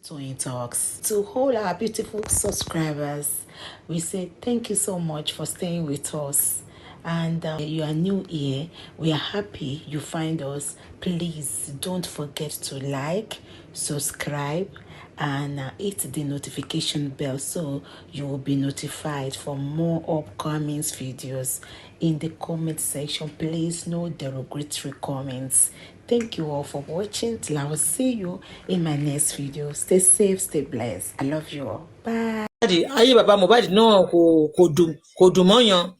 Toyeen Talks. To all our beautiful subscribers, we say thank you so much for staying with us. And you are new here, we are happy you find us. Please don't forget to like, subscribe, and hit the notification bell so you will be notified for more upcoming videos. In the comment section, please, no derogatory comments. Thank you all for watching. Till I will see you in my next video. Stay safe, stay blessed. I love you all. Bye. Ayé bàbá Mohbad náà kò dùn mọ́yàn.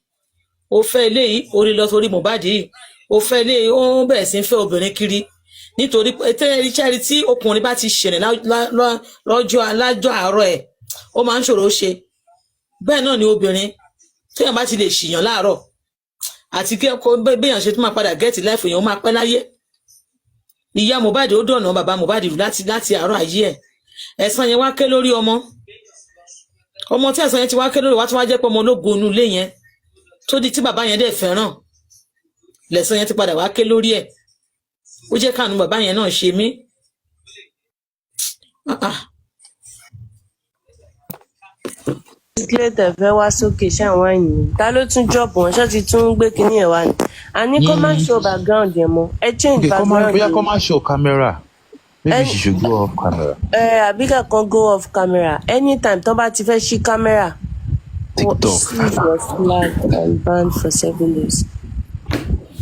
Ó fẹ́ eléyìí, orí lọ sórí Mohbad yìí. Ó fẹ́ eléyìí, ó ń bẹ̀rẹ̀ sí í fẹ́ obìnrin kiri, nítorí tẹ́lẹ̀ tí ọkùnrin bá ti ṣẹlẹ̀ lọ́jọ́ alájọ́ àárọ̀ ẹ̀, ó máa ń ṣòro ṣe. Bẹ́ẹ̀ náà ni obìnrin téèyàn bá ti lè ṣìyàn láàárọ̀ àti kí béèyàn ṣe tún máa padà get life èèyàn, ó máa pẹ́ láyé. Ìyá Mohbad, ó dọ̀nà bàbá Mohbad láti àárọ̀ ayé ẹ̀. Ẹ̀san yẹn wá ké lórí ọmọ. Ọmọ tí ẹ̀san yẹn ti wá ké lórí wá tí wá jẹ́ pé ọmọ ológo inú ilé yẹn tó di tí bàbá yẹn dẹ̀ fẹ́ràn, lẹ̀san yẹn ti padà wá ké lórí ẹ̀. Ó jẹ́ káànú bàbá yẹn náà ṣe mí. Ah, ah. Kílẹ̀tẹ̀ fẹ́ wá sókè ṣáwọn àyìn, ta ló tún drop wọn? Ṣé ti tún gbé kinní ẹ̀ wá ni? Àní kó má show background yẹn mọ́, ẹ change Okay, come on, background bóyá yẹn. kó má show camera. Maybe Any she should go off camera. Ẹ àbí kankan go off camera anytime tó bá ti fẹ́ ṣí camera. TikTok. She was flagged and banned for 7 days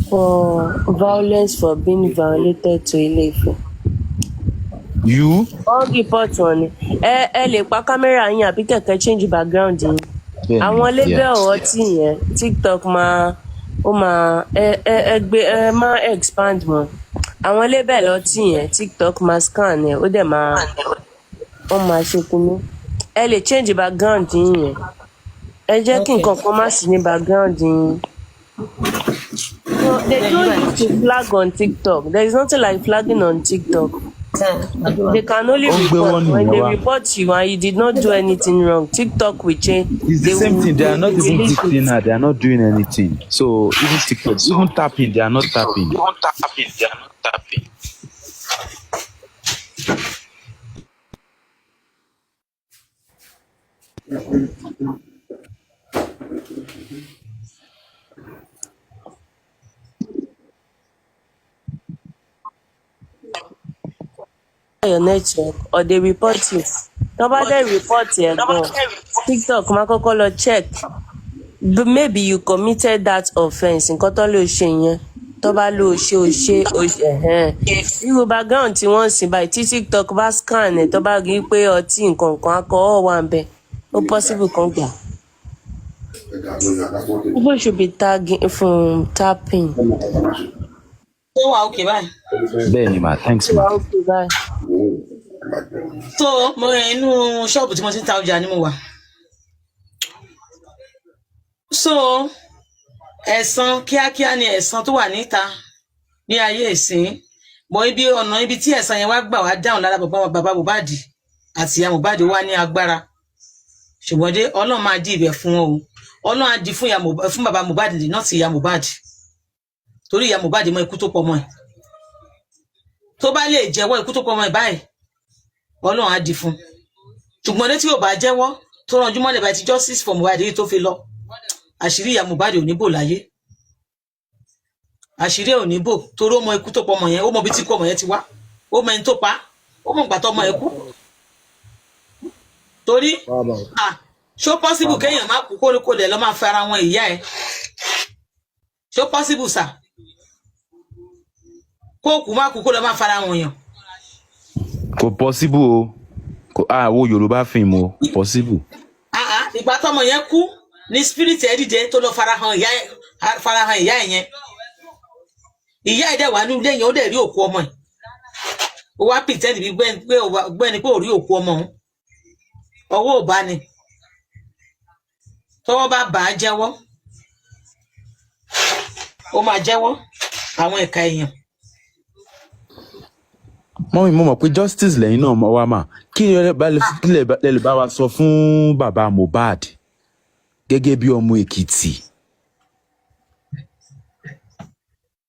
for violence, for being violated to Ilé-Ifẹ̀. You? Wọ́n report wọn ni. Ẹ lè pa camera yín àbí kẹ̀kẹ́ change background yín. Bẹ́ẹ̀ni, àwọn label ọtí yẹn, TikTok máa, ó máa ẹ gbé, ẹ má expand mọ́ àwọn label ọtí yẹn. TikTok máa scan ẹ, ó dẹ̀ máa, ó máa ṣe kínní. Ẹ lè change background yín yẹn. Ẹ jẹ́ kí nǹkan kan má sí ní background yín. No, they don't used to flag on TikTok. There is nothing like flagging on TikTok. They can only Ó ń gbé report. warning When they wá. report you and you did not do anything wrong, TikTok will change. It's the They same will thing. They are not even delete gifting it. her. They are not doing anything. So even TikTok, even tapping, they are not tapping. Even tapping, they are not tapping. Your network or they report you. Tó bá dẹ̀ report ẹ̀ gan, TikTok máa kọ́kọ́ lọ check. Maybe you committed that offence, nǹkan tó lè ṣe yẹn. Tó bá lò ṣe, ò ṣe, ò ṣe ẹ̀hẹ́n. Irú background tí wọ́n ń sìn báyìí, tí TikTok bá scan ẹ̀, tó bá rí i pé ọtí nǹkan kan alcohol wà ń bẹ̀, ó possible kan gbà. People should be tagging from tapping. Tó wà òkè báyìí. Bẹ́ẹ̀ni ma, thanks ma. Wà okay báyìí. So mo inú ṣọ́ọ̀bù tí mo ti ń ta ọjà ni mo wà. So ẹ̀san kíákíá ni ẹ̀san tó wà níta ní ayé ìsín bọ̀. Ibi ọ̀nà ibi tí ẹ̀san yẹn wá gbà wá dáhùn lára bàbá Mohbad àti ìyá Mohbad wá ní agbára, ṣùgbọ́n dé, Ọlọ́run máa di ibẹ̀ fún wọn o. Ọlọ́run á di fún ìyá Mohbad, fún bàbá Mohbad náà ti ìyá Mohbad, torí ìyá Mohbad mọ ikú tó pọ̀ mọ́ ẹ̀. Tó bá lè jẹ́wọ́ ikú tó pọ̀ mọ́ ẹ̀ báyìí, Ọlọ́run á di fún. Ṣùgbọ́n dé, tí yóò bá jẹ́wọ́, tó ranjú mọ́lẹ̀ báyìí, ti justice for Mohbad yìí tó fi lọ, àṣírí ìyá Mohbad ò ní bò láyé. Àṣírí ẹ̀ ò ní bò, torí ó mọ ikú tó pọ̀ ọmọ yẹn, ó mọ ibi tí ikú ọmọ yẹn ti wá, ó mọ ẹni tó pa, ó mọ ìgbà tó ọmọ yẹn kú. Torí, ah, ṣó possible kéèyàn má kú, kó dẹ̀ lọ́ máa fẹ́ ara wọn ìyá ẹ̀? Ṣó possible sà, kó kú má kú, kó lọ́ máa fara wọn yàn? Kò possible o. Kò ah, wo Yorùbá film o. Kò possible. Ah ah, ìgbà tọmọ yẹn kú ní spirit ẹ dìde, tó lọ farahàn ìyá ẹ, farahàn ìyá ẹ yẹn. Ìyá ẹ dẹ̀ wà ní ilé yẹn, ó dẹ̀ rí òkú ọmọ ẹ̀. Ó wá pretend bí gbẹ́ni pé ò rí òkú ọmọ òun. Ọwọ́ ò bá ní, tọwọ́ bá bà á jẹ́wọ́, ó máa jẹ́wọ́ àwọn ẹ̀ka èèyàn. Mummy, mo mọ̀ pé justice lẹ́yìn náà mọ̀ wá mà. Kí lẹ lè bá wa sọ fún bàbá Mohbad gẹ́gẹ́ bí ọmọ Èkìtì?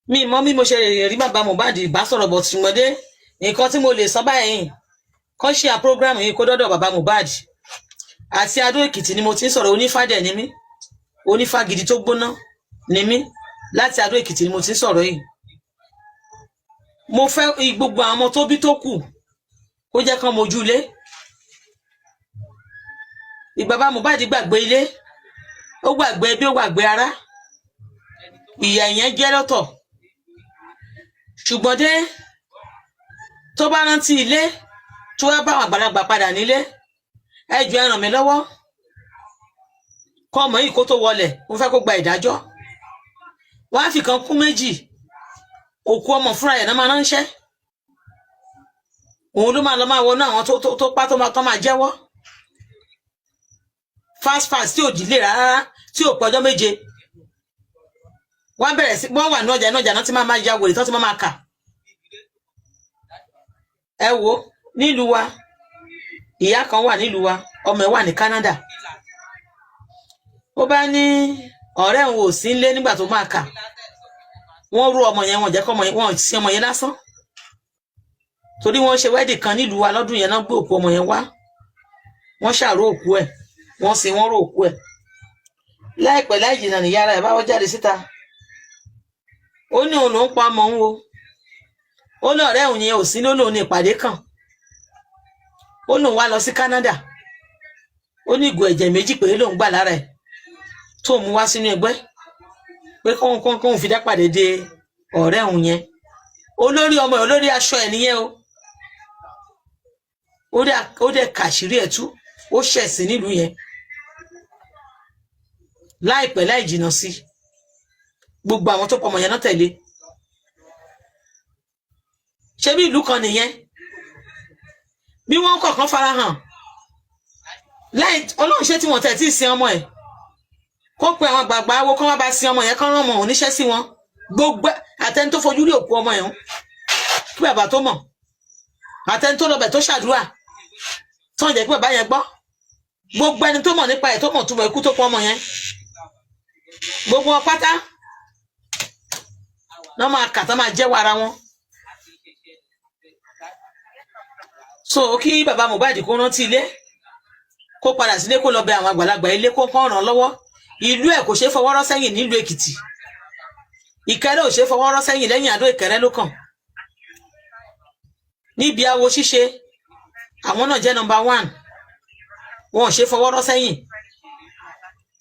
Mi mọ bí mo ṣe lè rí bàbá Mohbad bá sọ̀rọ̀ bọ̀, ṣùgbọ́n dé, nǹkan tí mo lè sọ báyìí Kọ́ ṣe à program yìí kó dọ́dọ̀ bàbá Mohbad. Àti Adó Èkìtì ni mo ti ń sọ̀rọ̀. Onífá dẹ̀ ni mí, onífá gidi tó gbóná ni mí. Láti Adó Èkìtì ni mo ti ń sọ̀rọ̀ yìí. Mo fẹ́ gbogbo àwọn ọmọ tó bí tó kù kó jẹ́ kán mojú ilé. Ìbàbá Mohbad gbàgbé ilé, ó gbàgbé ẹbí, ó gbàgbé ará. Ìyà ìyẹn jẹ́ lọ́tọ̀, ṣùgbọ́n dé tó bá rántí ilé, tó wá bá àwọn àgbàlagbà padà nílé, ẹ jọ̀ọ́, ẹ ràn mí lọ́wọ́ kọ́ ọmọ yìí kó tó wọlẹ̀. Mo fẹ́ kó gba ìdájọ́. Wọ́n á fi kan kún méjì. Òkú ọmọ fúnra ẹ̀ náà máa ránṣẹ́, òun ló máa lọ máa wọnú àwọn tó pa tó máa jẹ́wọ́ fast fast, tí ò dílé rárá, tí ò pọ́jọ́ 7. Wọ́n bẹ̀rẹ̀ sí wọ́n wà ní ọjà, ní ọjà náà tí máa máa ya wèrè tó ti máa máa kà. Ẹ wo nílùú wa, ìyá kan wà nílùú wa, ọmọ ẹ̀ wà ní Canada. Ó bá ní ọ̀rẹ́ òun ò sí nílé nígbà tó máa kà. Wọ́n rú ọmọ yẹn, wọ́n jẹ́ kọ́ ọmọ yẹn, wọ́n sin ọmọ yẹn lásán, torí wọ́n ṣe wedding kan nílùú wa lọ́dún yẹn náà. Gbé òkú ọmọ yẹn wá, wọ́n ṣàró òkú ẹ̀, wọ́n sin, wọ́n ró òkú ẹ̀. Láìpẹ́ láì jìnnà níyà ara ẹ̀ bá wọ́n jáde síta. Ó ní òun ló ń pa ọmọ òun o. Ó ní ọ̀rẹ́ òun yẹn ò sí ló lòun ní ìpàdé kan. Ó lóun wá lọ sí Canada. Ó ní ìgò ẹ̀jẹ̀ 2 péré lòun gbà lára ẹ̀ tó mú wá sínú ẹgbẹ́ pé kóun kóun kóun fi dá pàdé de ọ̀rẹ́ òun yẹn. Olórí ọmọ ẹ̀, olórí aṣọ ẹ̀ nìyẹn o. Ó dẹ̀ kàṣírí ẹ̀ tú. Ó ṣẹ̀sín nílùú yẹn. Láìpẹ́ láì jìnnà sí, gbogbo àwọn tó pọmọ yẹn náà tẹ̀lé. Ṣé bí ìlú kan nìyẹn, bí wọ́n kọ̀ọ̀kan farahàn láì Ọlọ́run ṣé tí wọ́n tẹ̀ tí ì sin ọmọ ẹ̀, kó pe àwọn àgbààgbà awo kán wá bá sin ọmọ yẹn, kán rán ọmọ òun níṣẹ́ sí wọn. Gbogbo àtẹni tó fojú rí òkú ọmọ yẹn kí bàbá tó mọ̀, àtẹni tó lọbẹ̀ tó ṣàdúrà tó ń jẹ́ kí bàbá yẹn gbọ́, gbogbo ẹni tó mọ̀ nípa ẹ̀, tó mọ̀ túmọ̀ ikú tó pọ̀ ọmọ yẹn, gbogbo wọn pátá náà máa kà tán, máa jẹ́wọ́ ara wọn. So kí bàbá Mohbad kó rántí ilé, kó padà sílé, kó lọ bẹ àwọn àgbàlagbà ilé, kó kán ràn án lọ́wọ́. Ìlú ẹ̀ kò ṣeé fọwọ́rọ́ sẹ́yìn nílùú Èkìtì. Ìkẹrẹ ò ṣeé fọwọ́rọ́ sẹ́yìn, lẹ́yìn Àdó Ìkẹrẹ ló kàn. Níbi awo ṣíṣe, àwọn náà jẹ́ number one, wọn ò ṣe fọwọ́rọ́ sẹ́yìn.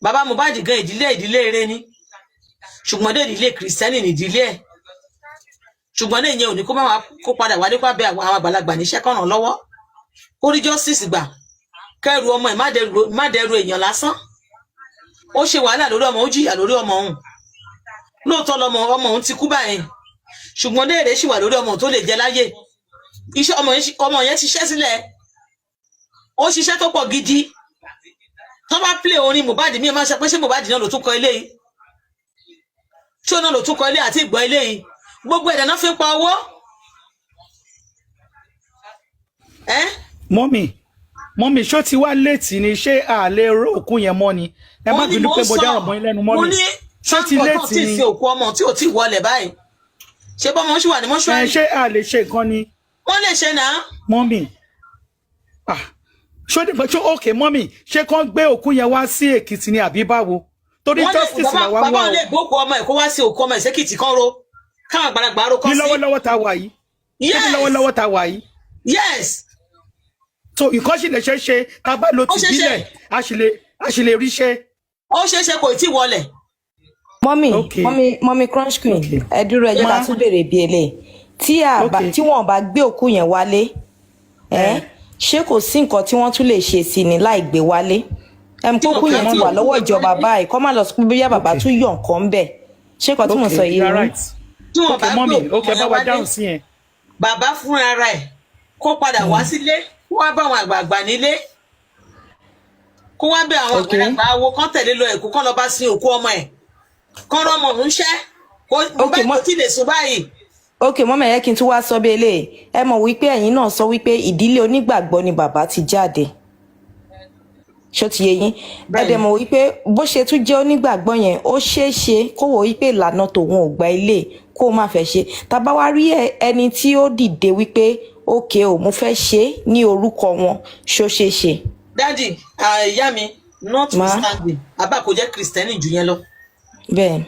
Bàbá Mohbad gan, ìdílé eré ni, ṣùgbọ́n dé ìdílé Kìrìsìtẹ́nì ní ìdílé ẹ̀. Ṣùgbọ́n ní ìyẹn ò ní kó má wá kó padà wálé, kó bẹ àwọn àgbàlagbà níṣẹ́, kó ràn lọ́wọ́, kó rí justice gbà, kẹrù ọmọ ẹ̀ má dẹrù èèyàn lásán. Ó ṣe wàhálà lórí ọmọ, ó jìyà lórí ọmọ òun. Lóòótọ́ lọmọ ọmọ òun ti kú báyìí, ṣùgbọ́n léèrè ṣì wà lórí ọmọ òun tó lè jẹ láyé. Iṣẹ́ ọmọ yẹn ṣiṣẹ́ sílẹ̀, ó ṣiṣẹ́ tó pọ̀ gidi. Tó bá play orin Mohbad mi, máa ṣe pé ṣé Mohbad náà ló tún kọ eléyìí? Ṣé òun náà ló tún kọ eléyìí? Àti ìgbọ́ eléyìí, gbogbo ẹ̀dá náà fi ń pa owó ẹ́. Mummy, mummy, ṣó ti wá late ni? Ṣé a lè ró òkú yẹn mọ́ ni? Ẹ má Ó ní bínú mò pé ń mo sọ. dáràn mọ́ yín lẹ́nu. Mo Mummy, ní ṣó ti sáńpọ̀ tó late tí ì ni? sin òkú ọmọ tí ò tí ì wọlẹ̀ báyìí, ṣé bọ́mọ ṣì wà ní Ẹ mọ́ṣúárì? ṣé a lè ṣe nǹkan ni? Wọ́n lè ṣe náà. Mummy, ah, ṣó dé ṣó? Ok mummy, ṣé kán gbé òkú yẹn wá sí Èkìtì ni àbí báwo? Torí Wọ́n lè justice bàbá làwa ń bàbá wá o. lè gbókù ọmọ ẹ̀, kó wá sí òkú ọmọ ẹ̀ sékìtì, kan ro, káwọn àgbàlagbà ro kọ́ Ní sí. lọ́wọ́lọ́wọ́ tá a wà yìí, ṣé ní Yes. lọ́wọ́lọ́wọ́ tá a wà yìí? Yes. So nǹkan sì lè ṣe é ṣe tá a bá lo Ó ṣeé ṣe. tìbílẹ̀, a sì lè rí ṣe. Ó ṣeé ṣe, kò tí ì wọlẹ̀. Mummy. Ok. Mummy, mummy Crunch Queen. Ok. Ẹ dúró, ẹ jẹ́ ká Ma. tún béèrè bí eléyìí tí a bá Ok. tí wọ́n bá gbé òkú yẹn wálé ẹ, ṣé kò sí nǹkan tí wọ́n tún lè ṣe sí ni láì gbé wálé? Ẹm Tí kókó wọ́n yẹn bá ti tí wà òkú lọ́wọ́ gbé ìjọba wálé. báyìí, kọ́ má lọ sọ pé bóyá bàbá Ok. tún yọ nǹkan bẹ̀. Ṣé nǹkan tí mò ń Ok, sọ yìí you are ni? right. Tí wọ́n Ok bá gbé mummy. òkú Ok, ọmọ bá yẹn wa wálé, dáhùn sí yẹn. Bàbá fúnra rẹ̀ kó padà wá sílé, kó wá bá àwọn àgbààgbà nílé, kó wá bẹ àwọn àgbàlagbà awo, kán tẹ̀lé lọ Èkó, kán lọ bá sin òkú ọmọ ẹ̀, kán rán ọmọ òun ṣẹ́ kó Ok, bá kò tí ì lè sùn báyìí. Ok mummy, ẹ kí n tún wá sọ bí eléyìí. Ẹ mọ̀ wípé ẹ̀yin náà sọ wípé ìdílé onígbàgbọ́ ni bàbá ti jáde. Ṣó ti yé yín? Ẹ Bẹ́ẹ̀ni. dẹ̀ mọ̀ wípé bó ṣe tún jẹ́ onígbàgbọ́ yẹn, ó ṣeé ṣe kó wò wípé ìlànà tòun ò gba ilé, kó o má fẹ́ ṣe. Tá bá wá rí ẹni tí ó dìde wípé Okay o, mo fẹ́ ṣe é ní orúkọ wọn, ṣó ṣeé ṣe? Daddy, ìyá mi, Ma. notwithstanding, àbá kò jẹ́ Kristẹni jù yẹn lọ. Bẹ́ẹ̀.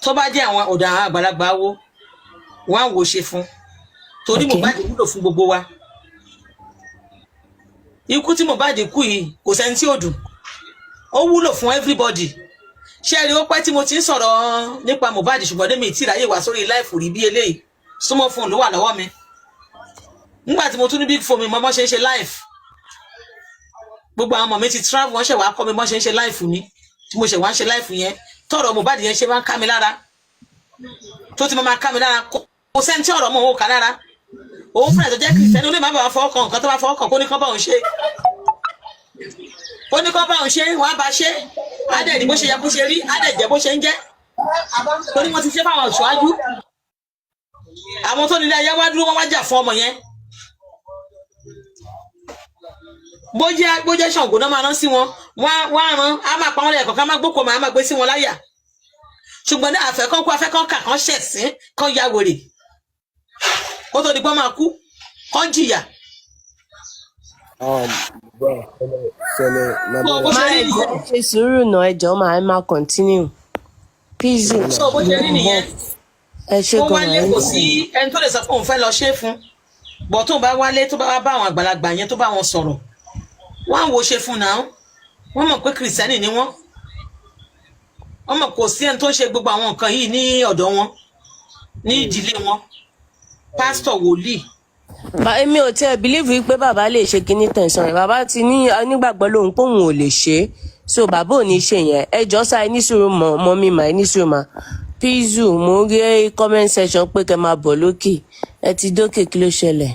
Tó bá jẹ́ àwọn ọ̀dọ̀ àwọn àgbàlagbà wo, wọ́n á wò ṣe fún, torí Mohbad wúlò fún gbogbo wa. Ikú tí Mohbad kú yìí, kò sẹ́ni tí ò dùn. Ó wúlò fún everybody. Ṣé ẹ rí, ó pẹ́ tí mo ti ń sọ̀rọ̀ nípa Mohbad, ṣùgbọ́n dé mi ì tí ráyè wá sórí live rí bí eléyìí. Small phone ló wà lọ́wọ́ mi. Nígbà tí mo tún ní big phone mi, mo mọ́ ṣe ń ṣe live. Gbogbo àwọn ọmọ mi ti travel, wọ́n ṣẹ̀ wá kọ́ mi bọ́n ṣe ń ṣe live ni. Tí mo ṣẹ̀ wá ń ṣe live yẹn, tọ̀rọ̀ Mohbad yẹn ṣe máa ń ká mi lára, tó ti máa ká mi lára. Kò sẹ́ni tí ọ̀rọ̀ mọ́ òun ò ká lára. Òun fúnra ẹ̀ tó jẹ́ Kìrìsìtẹ́nì, ó lè má bàa fọwọ́ kan nǹkan. Tó bá fọwọ́ kan, kó ní kán bá òun ṣe, kó ní kán bá òun ṣe, wọ́n á bá ṣe. Á dẹ̀ rí bó ṣe yẹ kó ṣe rí, á dẹ̀ jẹ́ bó ṣe ń jẹ́, torí wọ́n ti ṣe fáwọn ọ̀ṣọ́ájú. Àwọn tó nílé ayé wá dúró, wọ́n wá jà fún ọmọ yẹn. Bó jẹ́ Ṣàngó náà máa rán sí wọn, wọ́n á rán, á máa pa wọ́n lẹ́ẹ̀kọ̀ọ́, ká má gbókòó, máa máa gbé sí wọn láyà. Ṣùgbọ́n ní àfẹ́kán kú, afẹ́kán kà, kán ṣẹ̀sín, kán ya wèrè kó tó di pọ́n máa kú, kán jìyà. Bro, Sele, my Bó brother. ṣe Má rí ẹ jẹ́ nìyẹn. ṣe sùúrù náà, ẹ jọ̀ọ́, máa ẹ máa continue. Pizzy. So bó ṣe rí nìyẹn. Ẹ ṣe Kó gan-an. wálé, Ẹ kò ní sí ẹni tó lè sọ pé òun fẹ́ lọ ṣe é fún bọ̀. Tó bá wálé, tó bá wá bá àwọn àgbàlagbà yẹn, tó bá wọn sọ̀rọ̀, wọ́n á wo ṣe fún náà. Wọ́n mọ̀ pé Kìrìsìtẹ́nì ni wọ́n. Wọ́n mọ̀ kò sí ẹni tó ń ṣe gbogbo àwọn nǹkan yìí ní ọ̀dọ̀ wọn, ní ìdílé wọn, pásítọ̀, wòlíì. Èmi ò tiẹ̀ believe pé bàbá lè ṣe kinní tẹ̀sán rẹ̀. Bàbá ti ní onígbàgbọ́ lòun pé òun ò lè ṣe é, so bàbá ò ní ṣe yẹn. Ẹ jọ́ sá, ẹ ní sùúrù mọ́ mọ́ mi mà, ẹ ní sùúrù mà. Pizzu, mo ń rí comment section pé kẹ́ máa bọ̀ lókè. Ẹ ti dókè, kí ló ṣẹlẹ̀?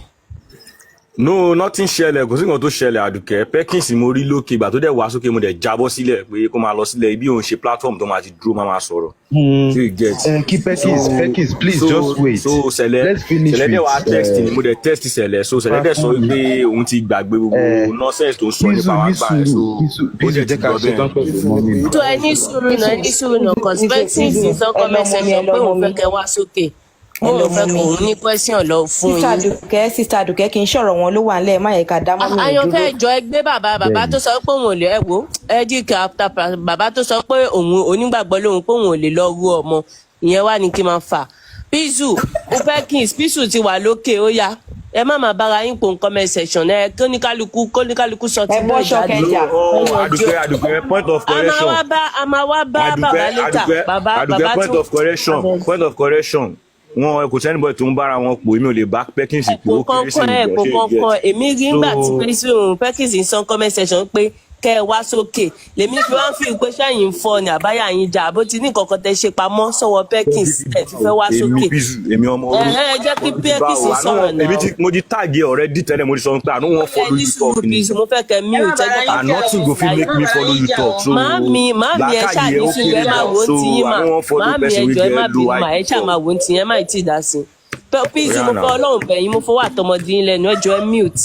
No, nothing ṣẹlẹ̀, kò sí nǹkan tó ṣẹlẹ̀. Àdùkẹ́ Perkins mo rí lókè. Ìgbà tó dẹ̀ wá sókè, mo dẹ̀ jábọ́ sílẹ̀ pé kó máa lọ sílẹ̀. Ibi òun ṣe platform tó máa ti dúró, máa sọ̀rọ̀. Ṣé you get? Kí Perkins, Perkins, please So just wait. So Sẹ̀lẹ̀, Let's finish Sẹ̀lẹ̀ dẹ̀ wá with text ni, mo dẹ̀ text Sẹ̀lẹ̀. So Sẹ̀lẹ̀ dẹ̀ sọ wípé òun ti gbàgbé gbogbo nonsense tó ń sọ Pizzu nípa wa ní gbà ẹ̀. So sùúrù, Pizzu, ó Pizzu, dẹ̀ ti jẹ́ ká lọ ṣe bẹ́ẹ̀. tán pẹ̀lú mummy mà. Tó ẹ ní sùúrù náà, ẹ ní sùúrù náà, cause Perkins sọ Ẹ lọ comment mú mi, ẹ section lọ pé mú òun mi. fẹ́ kẹ́ wá sókè, Ẹ lọ òun fẹ́ mú mi. òun ní question lọ fún Sister yín. Àdùkẹ́, Sister Àdùkẹ́, kì í ṣọ̀rọ̀ wọn ló wà nílẹ̀, má yẹ ká dá mummy Àyànfẹ́, dúró. ẹjọ́, ẹ gbé bàbá tó sọ pé òun ò lè, ẹ wò ẹ jí kí after bàbá tó sọ pé òun onígbàgbọ́ lòun, pé òun ò lè lọ rú ọmọ ìyẹn wá ní kí n máa fà. Pizzu, Perkins, Pizzu ti wà lókè. Ó yá, ẹ má máa bára yín pò ń comment section. Ẹ kóníkálukú sọ Ẹ tinú bọ́ ẹ̀ jáde. ṣọkẹjà. Oh, Àdùkẹ́, Àdùkẹ́, point of A máa correction. wá bá, a máa wá bá bàbá Àdùkẹ́, later. Àdùkẹ́, Bàbá, Àdùkẹ́, bàbá point tó of correction, point of correction. Wọn kò sẹ́ni bọ́ tó ń bára wọn pò. Èmi ò lè bá Perkins pò, Kò ó kéré sí kọ́kọ́ mi ẹ̀ gan. kò Ṣé you kọ́kọ́ get? èmi rí ńgbà tí So Perkins Perkins sọ comment section pé kẹ́ ẹ wá sókè, lèmi fi wá ń fi pé sẹ́yìn ń fọ ni àbáyà yín jà, àbó ti ní nǹkan kan tẹ́ ṣe pamọ́ sọ́wọ́ Perkins ẹ̀ fi fẹ́ wá Èmi sókè. Pizzu, èmi ọmọ Ẹ ẹ jẹ́ kí Perkins báwo sọ̀rọ̀ àná èmi náà. ti mo ti tag ẹ already tẹ́lẹ̀. Mo ti sọ pé I no wan Ẹ follow ní you sùúrù, talk ni. Pizzu, mo fẹ́ kẹ́ mute, ẹ jẹ́ ká And nothing go fit make me follow you talk, so Màámi, màámi, ẹ ṣáà làákàyè ní ó sùúrù, kéré ẹ máa gan. wò ó So ti yín I mà. no wan follow Màámi, ẹ person wey jọ̀ọ́, ẹ má get low bínú mà, ẹ IQ ṣáà talk. máa wò ó ti yín, ẹ má ì tí ì dá sí i. Pizzu, Oya mo fẹ́ now. Ọlọ́run bẹ̀ yín, mo fọwọ́ àtọmọdé yín lẹ́nu, ẹ jọ̀ọ́, ẹ mute.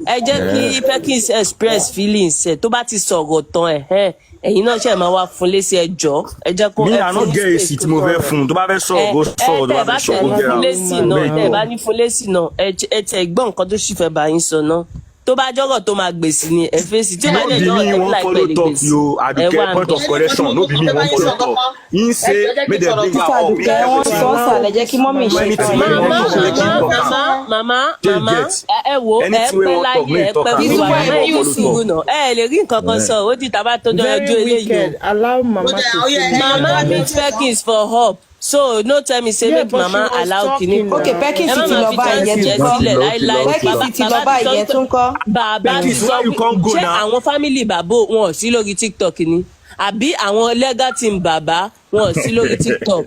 Ẹ jẹ́ kí Perkins express feelings ẹ̀. Tó bá ti sọ̀rọ̀ tán, ẹ̀ ẹ̀yin náà ṣe máa wá fún lésì. Ẹ jọ̀ọ́, ẹ jẹ́ kó Mi ẹ I no fún ní get space èsì kó tí mo fẹ́ sọ̀rọ̀. fún un. Tó bá fẹ́ Ẹ sọ̀rọ̀, kó ẹ sọ̀rọ̀. Tó tẹ́ bá ẹ bá fẹ́ sọ, tẹ̀ kó ní get fún out. lésì náà, Make tẹ́ ẹ bá talk. ní fún lésì náà, ẹ tẹ̀ gbọ́ nǹkan tó sì fẹ́ bá yín sọ náà. Tó bá jọ́rọ̀ tó máa gbèsì ni ẹ fèsì, tí ó bá No dẹ̀ be jọ́rọ̀ me tẹ́ wan láìpẹ́ follow lè talk gbèsì, yo. ẹ Àdùkẹ́, wá ń point bẹ̀. of correction, no be me wan follow talk. Him say make dem bring Sister her up. Àdùkẹ́, wọ́n sọ ọ́ sàlẹ̀, jẹ́ kí mummy ṣe tán. Anything wey Màmá, wan talk, make him màmá, talk am. màmá, màmá, Ṣé you màmá, get? ẹ wo, ẹ Anything wey pẹ́ wan talk, láyé, make ẹ him talk pẹ́ am. fún No wa. be Màmá, me ẹ wan ní follow sùúrù talk. náà, ẹ lè rí nǹkan kan sọ, ó di tàbá tó jọ Very ẹjọ́ eléyìí o. wicked. Allow mama to finish. Mama meet Perkins for up, so no tell me say Yeah, make but she mama was allow kini talking kan. Ok, now. Perkins Ẹ má ti máa lọ fi báyìí, chance ìyẹn yẹn tún kọ́. sílẹ̀ láéláé. Perkins Bàbá ti lọ bàbá ti báyìí, sọ ìyẹn pé tún kọ́. bàbá ti Perkins, sọ why you come go ṣé now? àwọn family bàbá wọn ò sí lórí TikTok ni, àbí àwọn legal team bàbá wọn ò sí lórí TikTok?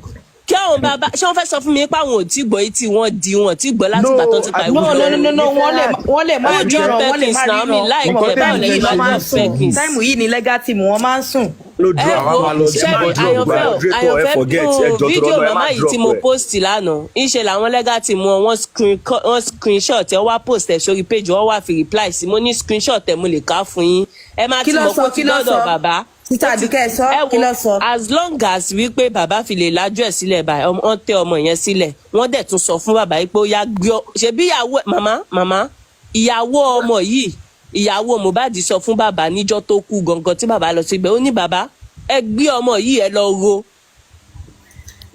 Kí àwọn bàbá, ṣé wọ́n fẹ́ sọ fún mi pé àwọn ò tí gbọ́ etí wọn di wọn tí gbọ́ láti ìgbà tó ti pa No, ìwé no, no, no, no, wọ́n lè má Ó drop ríran, wọ́n lè Perkins má Naomi ríran. láìpẹ́. Báwo Báwo lẹ́yìn lẹ́yìn máa máa ń drop sùn? Perkins? Time yìí ni legal team wọn máa ń sùn. Ló Ẹ drop. wo, Àwa máa lọ ṣẹ́rí Ẹ má drop Àyànfẹ́ o, moderator, ẹ Àyànfẹ́ forget, ẹ o, jọ tó fídíò lọ́nà, ẹ má màmá yìí drop tí mo ẹ. post lánàá, ńṣe làwọn legal team wọn, wọ́n screenshot ẹ, wá post ẹ sórí page wọ́n, wá fi reply sí. Mo ní screenshot ẹ, mo lè ká fún yín, ẹ má Kí ti ló mọ̀ sọ? pé ó ti Kí ló dọ́dọ̀ sọ? bàbá. Títà Ó ti Àdùkẹ́, sọ ẹ kí wo, ló sọ? As long as wípé bàbá fi lè lajú ẹ̀ sílẹ̀ báyìí, wọ́n tẹ ọmọ yẹn sílẹ̀, wọ́n dẹ̀ tún sọ fún bàbá yìí pé ó yá gbé ọ, ṣebí ìyàwó màmá, màmá ìyàwó ọmọ yìí, ìyàwó Mohbad, sọ fún bàbá níjọ́ tó kú gangan tí bàbá lọ síbẹ̀, ó ní, "Bàbá, ẹ gbé ọmọ yìí, ẹ lọ ro."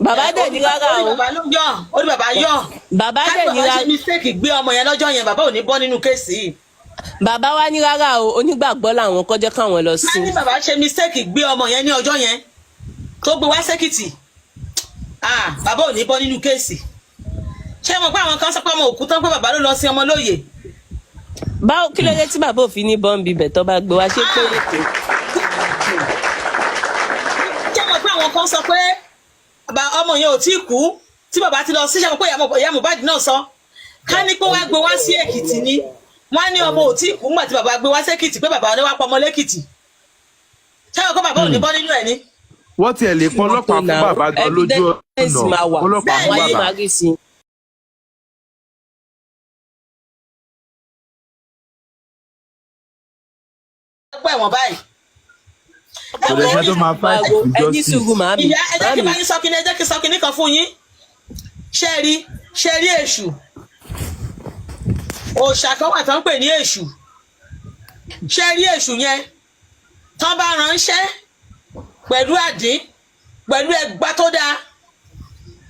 Bàbá dẹ̀ ní rárá Ó ní o. bàbá ló yọ, ó ní bàbá yọ. Bàbá Ká dẹ̀ ní ní bàbá rárá. ṣe mistake gbé ọmọ yẹn lọ́jọ́ yẹn, bàbá ò ní bọ́ nínú case yìí. Bàbá wa ní rárá o, onígbàgbọ́ làwọn, kọjá káwọn lọ Ká sí. ní bàbá ṣe mistake gbé ọmọ yẹn ní ọjọ́ yẹn tó gbé wá sẹ́kìtì, ah, bàbá ò ní bọ́ nínú case. Ṣé mo pé àwọn kan sọ pé ọmọ òkú tán, pé bàbá ló lọ sí ọmọ lóye? Báwo, kí ló dé tí bàbá òfin ní bọ́ǹbì bẹ̀ tó bá gbé wá ṣé pé ètò Ṣé mo pé àwọn kan sọ pé ọmọ yẹn ò tí ì kú tí bàbá ti lọ sí? Ṣé mo pé ìyá Mohbad náà sọ, ká ní pé wọ́n á gbé wá sí Èkìtì ni, wọ́n á ní ọmọ ò tí ì kú ńgbà tí bàbá gbé wá sí Èkìtì, pé bàbá wá pọmọ lẹ́kìtì. Ṣé mo pé bàbá ò ní bọ́ nínú ẹ̀ ni? Wọ́n tiẹ̀ lè pọn ọlọ́pàá fún bàbá gan lójú Evidence ọ̀nà, máa wà. ọlọ́pàá fún Wáyé bàbá. máa rí sí i. Pẹ̀ wọ́n báyìí. Kò lè ṣe tó máa fight Máa wo fún ẹni justice. sùúrù, màámi. Ìyá, ẹ jẹ́ kí n bá Màámi. yín sọ kíní, ẹ jẹ́ kí n sọ kíní kan fún yín. Ṣé ẹ rí, ṣé ẹ rí èṣù, òòṣà kan wà tó ń pè ní èṣù. Ṣé ẹ rí èṣù yẹn, tán bá ránṣẹ́ pẹ̀lú àdín, pẹ̀lú ẹgbà tó dáa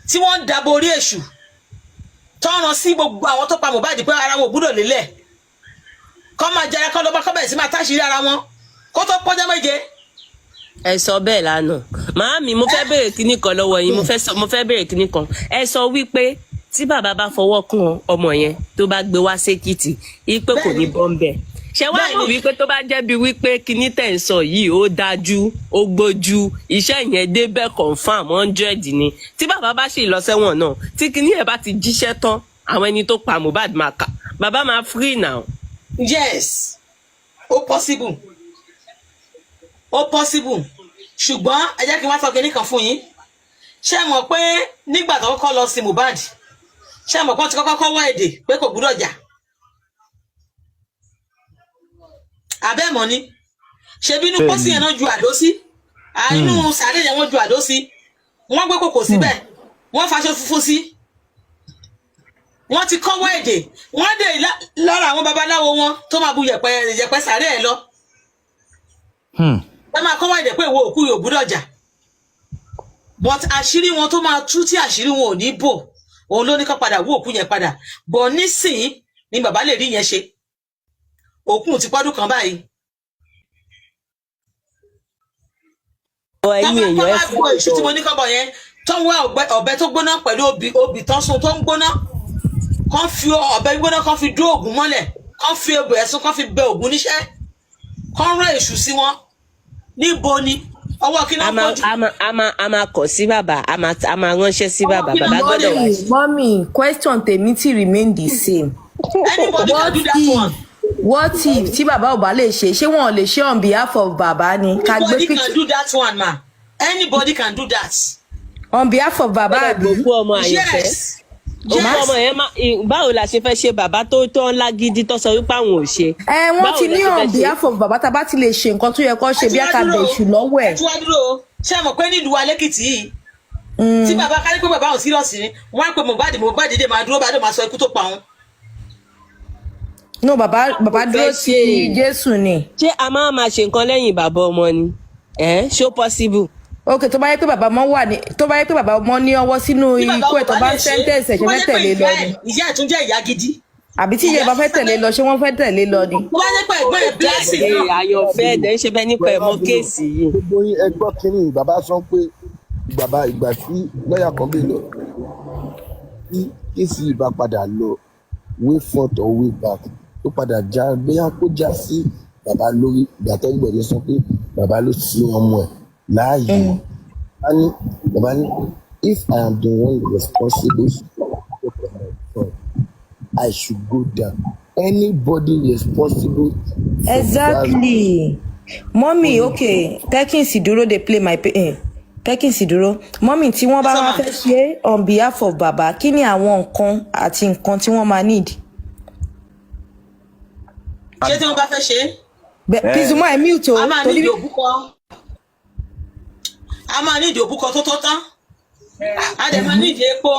tí wọ́n ń dàbò orí èṣù, tán rán sí gbogbo àwọn tó pa Mohbad pé ara wọn ò gbúdọ̀ lélẹ̀, kọ́ máa jẹrẹ, kọ́ lọ́ba, kọ́ bẹ̀rẹ̀ sí máa táṣìírí ara wọn kó tó pọ́jọ́ 7. Ẹ sọ bẹ́ẹ̀ lánàá. Màámi, mo fẹ́ béèrè kinní kan lọ́wọ́ yín. Mo fẹ́ béèrè kinní kan. Ẹ sọ wípé tí bàbá bá fọwọ́ kan ọmọ yẹn, tó bá gbé wá sékìtì, wípé kò ní bọ́ńbẹ́. Ṣé wàá mọ̀ wípé tó bá jẹ́ bí wípé kinní tẹ̀ ń sọ yìí, ó dájú, ó gbójú, iṣẹ́ yẹn débẹ̀, confam 100 ni, tí bàbá bá sì lọ sẹ́wọ̀n náà, tí kinní yẹn bá ti jíṣẹ́ tán, àwọn ẹni tó pa Mohbad máa kà, bàbá máa free now? Yes, ó possible, ó possible. Ṣùgbọ́n ẹ jẹ́ kí n wá sọ kinní kan fún yín. Ṣé ẹ mọ̀ pé nígbà tó kọ́kọ́ lọ sí Mohbad, ṣé ẹ mọ̀ pé wọ́n ti kọ́kọ́ kọ́wọ́ èdè pé kò gbúdọ̀ jà? Abẹ́mọ̀ ni ṣebí inú pósí yẹn náà ju àdó sí, inú sàárè yẹn wọ́n ju àdó sí, wọ́n gbé kòkò síbẹ̀, wọ́n faṣọ funfun sí, wọ́n ti kọ́wọ́ èdè, wọ́n dè lára àwọn babaláwo wọn tó máa bu yẹ̀pẹ̀ yẹ̀pẹ̀ sàárè ẹ̀ lọ. Ẹ máa kọ́wọ́ èdè pé ìwọ òkú yóò gbúdọ̀ jà, but àṣírí wọn tó máa tú, tí àṣírí wọn ò ní bò, òun ló ní kó padà wú òkú yẹn padà bọ̀. Nísìnyí ni bàbá lè rí yẹn ṣe. Òkú ti pọ́dún kan báyìí. Ọ ẹ̀yin èèyàn, ẹ tọ́wọ́ fún bọ èṣù tí mo ní kọ́ bọ̀ yẹn, tó ń wá ọ̀bẹ tó gbóná pẹ̀lú obì, obì tó sun tó ń gbóná, kán fi ọ̀bẹ gbóná, kán fi dó ògùn mọ́lẹ̀, kán fi obì ẹ̀sùn, kán fi bẹ ògùn níṣẹ́, kán rán èṣù sí wọn. Níbo ni ọwọ́ kí a náà máa kojú? A máa kọ̀ sí bàbá, a máa ránṣẹ́ sí bàbá. Kí Bàbá ló gbọ́dọ̀ wá. Mummy, mummy, question tèmi ti remain the same. Anybody can What do that if, one. what if tí bàbá ò bá lè ṣe, ṣé wọn ò lè ṣe on behalf of bàbá ni? Ká gbé Anybody can picture do that one, ma. Anybody can do that. On behalf of bàbá, àbí? Òkú ọmọ àyànfẹ́, Yes. òkú Yes. ọmọ yẹn má, báwo la ṣe fẹ́ ṣe? Bàbá tó ń lágídí tó sọ wípé àwọn ò ṣe. Ẹ wọ́n Báwo ti la ní ṣe fẹ́ on ṣe? behalf of bàbá, tá a bá ti lè ṣe nǹkan tó yẹ kó ṣe, bí a ká bẹ̀ èṣù lọ́wọ́ ẹ̀. Ẹ tún wá dúró o. Ṣé ẹ mọ̀ pé nílùú wa lẹ́kìtì yìí, tí bàbá kárí pé bàbá òun serious ni, wọ́n á pe Mohbad. Mohbad dé, máa dúró, bá dé, máa sọ ikú tó pa òun. No, bàbá, bàbá Kò dúró fẹ́ sí ṣe. Jésù ni. Ṣé a máa máa ṣe nǹkan lẹ́yìn bàbá ọmọ ni? Ẹ ṣó possible? Ok, tó bá yẹ pé bàbá ọmọ wà ní, tó bá yẹ pé bàbá ọmọ ní ọwọ́ sínú Tí bàbá ikú ẹ̀, tó ọmọ bá bá ń lè ṣe, sentence ẹ̀, tó ṣe bá fẹ́ jẹ́ pé tẹ̀lé lọ ìyá ni? ẹ̀, ìyá ẹ̀ tún jẹ́ ìyá gidi. Àbí tí ìyá ẹ̀ bá fẹ́ tẹ̀lé lọ, ṣé wọ́n fẹ́ tẹ̀lé lọ ni? Tó bá jẹ́ pé ẹ̀gbọ́n ẹ̀ Blessing Jáde náà. àyànfẹ́, ẹ̀dẹ̀ ń ṣe bẹ́ẹ̀ nípa ẹ̀ mọ́ case yìí. Gbogbo yín, ẹ gbọ́ kínní bàbá sọ pé bàbá, ìgbà tí lọ́ọ̀yà kan bí lọ, tí case yìí bá padà lọ way front or way back, tó padà já, bóyá kó já sí bàbá lórí, ìgbà tó gbọ́dọ̀ sọ pé bàbá ló sin ọmọ ẹ̀ láàyè, bàbá ní, bàbá ní, "If I am the one responsible for my son, I should go down. Anybody responsible for Exactly, mummy. Okay, Perkins dúró dey play my Perkins dúró. Mummy, tí wọ́n bá wá fẹ́ ṣe é on behalf of bàbá, kí ni àwọn nǹkan àti nǹkan tí wọ́n máa need? Ṣé tí wọ́n bá fẹ́ ṣe é? Pizuma, ẹ mute o. A máa Torí nídìí òbúkọ. A máa nídìí òbúkọ tó tó tán, a dẹ̀ máa nídìí epo,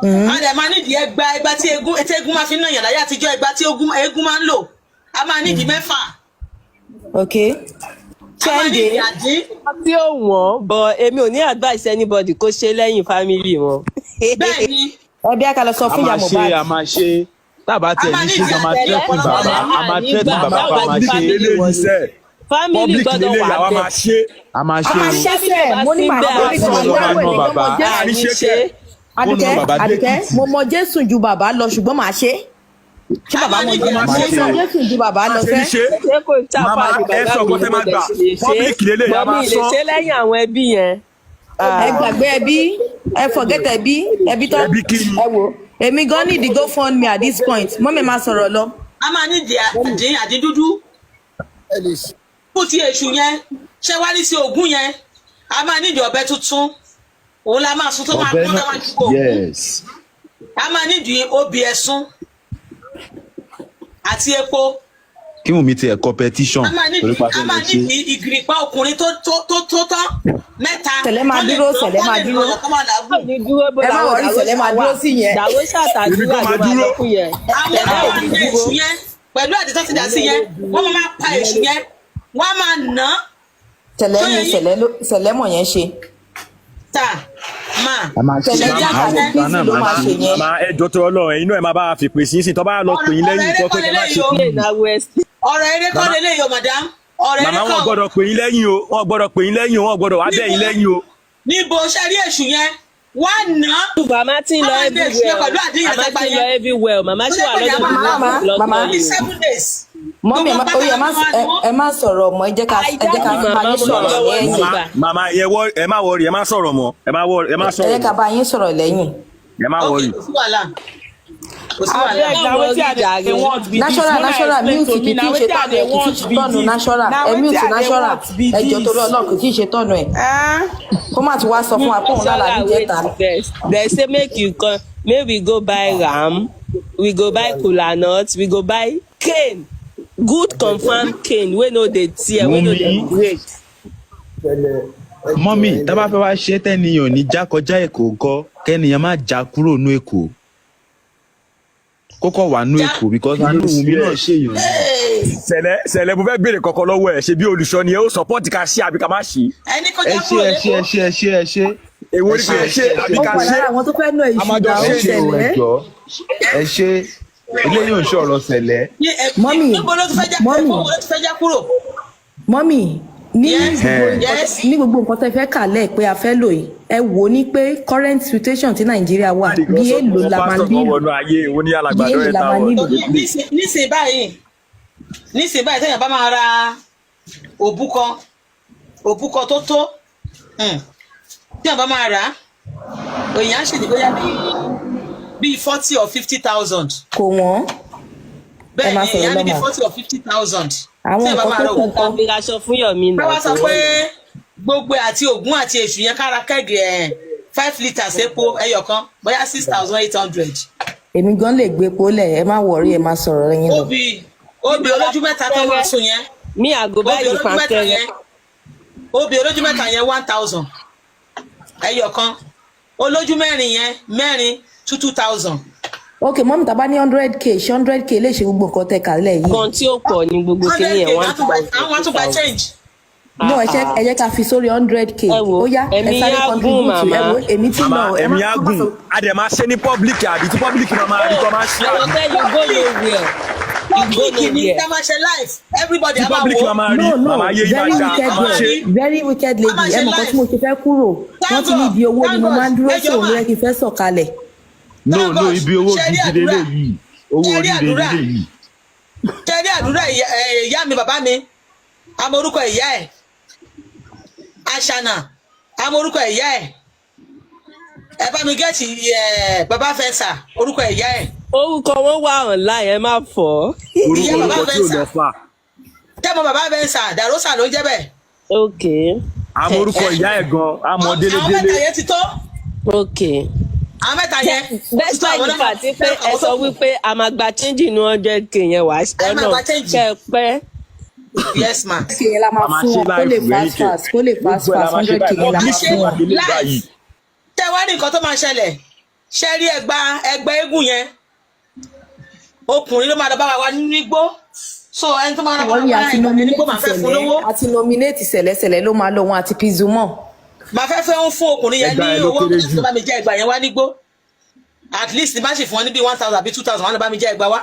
a dẹ̀ máa nídìí ẹgba, ẹgba tí eégún máa fi ń nàyàn láyé àtijọ́, ẹgba tí eégún máa ń lò, a máa nídìí 6. Ok. A máa Kẹ́hìndé. nídìí àdín. Tí ó wọ́n, but èmi ò ní advice anybody kó ṣe lẹ́yìn family wọn. Bẹ́ẹ̀ ni. Ẹbí àkàlọ sọ A fún ìyá máa ṣe, Mohbad. a máa ṣe. Tábà A tiẹ̀ máa ní ṣe, nídìí a máa àtẹ̀lẹ́ threaten bàbá, a máa threaten bàbá pa máa Public ṣe. lélẹ́yìí sẹ́. Family Public gbọ́dọ̀ lélẹ́yìí, wà àwa bẹ́ẹ̀. máa ṣe. A máa A ṣe máa o. ṣẹ́sẹ̀, mo ní màá Bẹ́ẹ̀ ṣe, bá mo sí ní bẹ́ẹ̀, màá àní mọ bàbá. Jésù. Àní àní ṣe ṣe. kẹ̀. Ó na Àdùkẹ́, bàbá Àdùkẹ́, dẹ́kìtì. mo mọ Jésù ju bàbá lọ, ṣùgbọ́n màá ṣe. Ṣé A bàbá máa mọ nídìí Jésù? A máa Mo ṣe. mọ Jésù ju bàbá lọ Ṣe ní fẹ́. ṣe. Ṣé kò ṣàfà Màmá, ní ẹ bàbá sọ mi nǹkan ni tẹ́ mo máa dẹ̀ gbà. ṣe lè ṣe, Public lélẹ́yìí, a but mi máa lè sọ. ṣe lẹ́yìn àwọn ẹbí yẹn. Ẹ gbàgbé ẹbí, ẹ forget ẹbí, ẹbí tán. Ẹbí kí ni? Ẹ wo, èmi gan need go fund me at this point. Mummy, máa sọ̀rọ̀ lọ. A máa nídìí àdín, àdín dúdú. Ẹ lè ṣe. Fún ti èṣù yẹn, ṣé wá ní sí ògún yẹn, a máa nídìí ọ̀bẹ tuntun, òun la máa sun tó máa Ọbẹ̀ pọ́n náà tó máa ju ògún. Yes. A máa nídìí obì ẹ̀sùn àti epo. Kí Wùnmí tiẹ̀ competition A máa torí nídìí pa a fẹ́ máa lọ ṣe. nídìí ìgìrìpá ọkùnrin tó tán 3. Sẹ̀lẹ̀ máa Tó lè dúró, ná Sẹ̀lẹ̀ tó máa lè dúró. nàyàn tó máa làágùn. Ní dúró bó Ẹ má làwọn worry, Sẹ̀lẹ̀ máa dúró sí yẹn. Dàwọ́sà Èmi tàdúrà gan ló máa máa dúró. lọ fún yẹn. Àwọn Sẹ̀lẹ̀ tó ò máa ní na dúró. èṣù yẹn pẹ̀lú àdìtọ́ ti dà sí yẹn, wọ́n máa pa èṣù yẹn, wọ́n á máa nà án. Sẹ̀lẹ̀ Tó ni yẹ yín. Sẹ̀lẹ̀ ló Sẹ̀lẹ̀ mọ̀ yẹn ṣe. Ta máa. A máa ṣe. Sẹ̀lẹ̀ Màmá, Jack àwọn àti ọ̀gá náà Kizzy ló máa máa ṣe. ṣe yẹn. Màmá, ẹ jọ̀ọ́ tó Ọlọ́run, ẹ̀yin náà ẹ máa bá a fi pè sí sí tó bá lọ pè yín Ọ̀rọ̀ lẹ́yìn eré kọ́ kọ́ pé kẹ́ má leléyìí ṣe. o. Play na west. Ọ̀rọ̀ eré kọ́ Màmá leléyìí o, madam. Ọ̀rọ̀ eré màmá kọ́ wọn o. gbọ́dọ̀ pè yín lẹ́yìn o, wọn gbọ́dọ̀ pè yín lẹ́yìn o, wọn gbọ́dọ̀ wá bẹ̀ yín Níbo lẹ́yìn o. níbo ṣe rí èṣù yẹn, wọ́n á nà án. Màmá tí ń Wọ́n lọ máa gbé èṣù yẹn everywhere o. pẹ̀lú àdín Màmá àtẹgbà tí ń lọ yẹn. everywhere o. Màmá Tó ṣì jẹ́ wà pé ìyá lọ́dọ̀ máa mi máa Màmá, lọ́tọ̀ màmá. ní ni o. 7 days. Mummy, Gbogbo ẹ má, ó yẹ, pátá ẹ má ló máa ní wọ́n. ẹ má sọ̀rọ̀ mọ́, ẹ jẹ́ ká Àìdáàbì bá màmá yín mo sọ̀rọ̀ lọ́wọ́ lẹ́yìn. sí Màmá gbà. màmá ẹ wọ, ẹ má worry, ẹ má sọ̀rọ̀ mọ́, ẹ má worry, ẹ má Ẹ sọ̀rọ̀ jẹ́ ká mọ́, bá yín sọ̀rọ̀ lẹ́yìn. ẹ má Ok, worry. kò sí wàhálà, kò sí wàhálà. Abeg, Má na wetin worry I dey jàre. want be this. Natural, Mona natural, explain mute to kì me tí na ì ṣe wetin I tọ̀nù dey ẹ̀, kì tí ì want ṣe be tọ̀nù this. natural. Na Ẹ wetin mute I dey natural. want be Ẹ jọ̀ọ́ torí this. Ọlọ́run, kì tí ì ṣe tọ̀nù ẹ̀. Eh? Kó má ti wá sọ fún wa pé òun lálàá Natural, wait níjẹta. first. They say make you come, make we go buy ram, we go buy kola nut, we go buy cane, good confam cane wey no dey tear, wey no dey Wùnmí break. Ṣẹlẹ̀, ẹ jọ̀ọ́, mummy, ẹ tá bá fẹ́ wá ṣe tẹ́niyàn ní já kọjá Èkó ńkọ́? Kẹ́niyàn má já kúrò nú Èkó, kókó wà nú Já Èkó, because àánú Wùnmí náà ṣèyàn náà. Sẹ̀lẹ̀, Sẹ̀lẹ̀, mo fẹ́ béèrè kọ́kọ́ lọ́wọ́ ẹ̀, ṣe bí olùṣọ́ ni ẹ, ó support ká ṣe àbí ká má ṣe? Ẹni kó Ẹ já ṣe, kúrò ẹ ṣe, ẹ lẹ́kọ̀ọ́. ṣe, ẹ ṣe, ẹ ṣe. Èwo Ẹ ni ṣe, pé ẹ ẹ ṣe ṣe, ẹ àbí ṣe. Ó ká wà ṣe? lára àwọn tó fẹ́ ná A èṣù máa jọ dà ó ṣe Ẹ ṣe ni. o, ẹ Sẹ̀lẹ̀. jọ̀ọ́, ẹ ṣe, eléyìí ò ń ṣọ̀rọ̀ Sẹ̀lẹ̀. Ní ẹ Mummy, níbo ló ti fẹ́ já, mummy, Èkó wo ló ti fẹ́ já kúrò? Mummy, ní Yes, gbogbo Ẹ̀hẹ́n. nǹkan yes. ní gbogbo nǹkan tẹ́ fẹ́ kà lẹ̀ pé a fẹ́ lò yìí, ẹ wò ó ní pé current situation tí Nàìjíríà wà, Láti bí kan sọ èèlò fún la máa pásítọ̀ kan nílò, wọnú ayé òun ní bí alàgbàdo èèlò ẹ̀ la máa táwọn nílò. Nísìn báyìí, téèyàn bá máa ra òbúkọ tó téèyàn bá máa rà á, èèyàn á ṣèlè bóyá bíi 40 or 50,000. Kò wọ́n. Ẹ Bẹ́ẹ̀ máa ni, sọ̀rọ̀ èèyàn á ní bíi lọ́mọ. 40 or 50,000 Àwọn téèyàn bá nǹkan máa tó ra kù òbúkọ. ńkọ́? Ká fi raṣọ fún Yomi Ká náà wá kò sọ wọ́n. pé gbogbo ẹ̀ àti ògún àti èṣù yẹn, kára keg ẹ̀ 5 litres epo ẹyọ kan, bóyá 6,800. Èmi gan lè gbé epo lẹ̀, ẹ má worry, ẹ má sọ̀rọ̀ yín lọ. Obì olójú 3 tó máa sùn yẹn. Me, I go buy Obì the olójú 3 pankẹrẹ. yẹn, obì olójú 3 yẹn, 1,000 ẹyọ kan. Olójú 4 yẹn, 4, 2,000. Ok mummy, tá a bá ní 100K, ṣé 100K lè ṣe gbogbo nǹkan tẹ́ kà lẹ̀ yìí? Kan tí ó pọ̀ ní gbogbo Hundred kinní k yẹn, 1,000, àwọn 2 àtúgbà thousand. change. No, ẹ jẹ́ ká fi sórí 100K. Ẹ wo, Ó yá, ẹ ẹ̀mí sáré á gùn contribute. Ẹ màmá. wo, èmi tí Màmá, lọ, ẹ má ẹ̀mí á gùn, a dẹ̀ máa ṣe ní public àbí tí public máa máa rí tó máa ṣe àbí? Àyọ̀kẹ́, you go nowhere. You go Public ni nowhere. ká máa ṣe live, everybody Tí á máa public wò máa ó. máa rí, No, no, màmá, ayé yìí máa very dá, wicked a máa girl, ṣe. very wicked A máa lady. ṣe Ẹ mọ̀ nǹkan tí live. mo ṣe fẹ́ kúrò. Thank Wọ́n ti ní God, ibi owó ni thank mo God. máa ń dúró Ẹ sí, jọ̀ọ́ òun mà. ló yẹ kí n fẹ́ sọ̀kalẹ̀. No, Thank no, God. ibi owó Ṣe rí gidi àdúrà, leléyìí, owó ṣe rí oríire àdúrà, leléyìí. ṣe rí àdúrà. Ìyá mi, bàbá mi, àmọ́ orúkọ ìyá ẹ̀ Àṣànà, àmọ́ orúkọ ìyá ẹ̀. Ẹ bá mi get ẹ̀ bàbá fẹsà, orúkọ ìyá ẹ̀. Orúkọ wọn wà online, ẹ má fọ́. Ìyá Orúkọ bàbá orúkọ tí ò fẹsà lọ fà. Tẹ́mọ̀ bàbá fẹsà dàrósà ló ń jẹ́ bẹ́ẹ̀. Ok. Àmọ́ orúkọ ìyá ẹ̀ gan, àmọ́ Àwọn délédélé. 3 yẹn ti tó. Ok. Àwọn 3 yẹn ó ti tó. Despite Àwọn the náà fact pé àwọn ẹ tó sọ kù wípé a máa gba change inú 100K yẹn wá ẹ máa ọ̀nà gba change. kẹ́ ẹ pẹ́. Yes ma. K yẹn la A máa máa fún ṣe wọn kó lè live fast ẹ̀yìn kẹ̀. fast, kó lè fast Gbogbo ẹ̀ la fast, máa ṣe 100K báyìí. yẹn la máa Public Ṣe fún ló máa wọn. fi lé live báyìí. Tẹ wá ní nǹkan tó máa ṣẹlẹ̀, ṣe rí ẹgba ẹgbẹ eégún yẹn, ọkùnrin ló máa lọ bá wa wá nínú igbó, so ẹni tó máa lọ bá Wọ́n wa ní wá àti ẹgbà nínú igbó nominate máa fẹ́ fún Sẹ̀lẹ̀, lówó. àti nominate Sẹ̀lẹ̀. Sẹ̀lẹ̀ ló máa lọ, wọn àti Pizumọ. Máa fẹ́ fẹ́ ń fún ọkùnrin yẹn Ẹgbà ní ẹ ló owó kéré tó jù. bá mi jẹ́ ẹgbà yẹn wá nígbó. At least bá sì fún wọn ní bí 1,000 àbí 2,000, wọn lọ bá mi jẹ́ ẹgbà wá.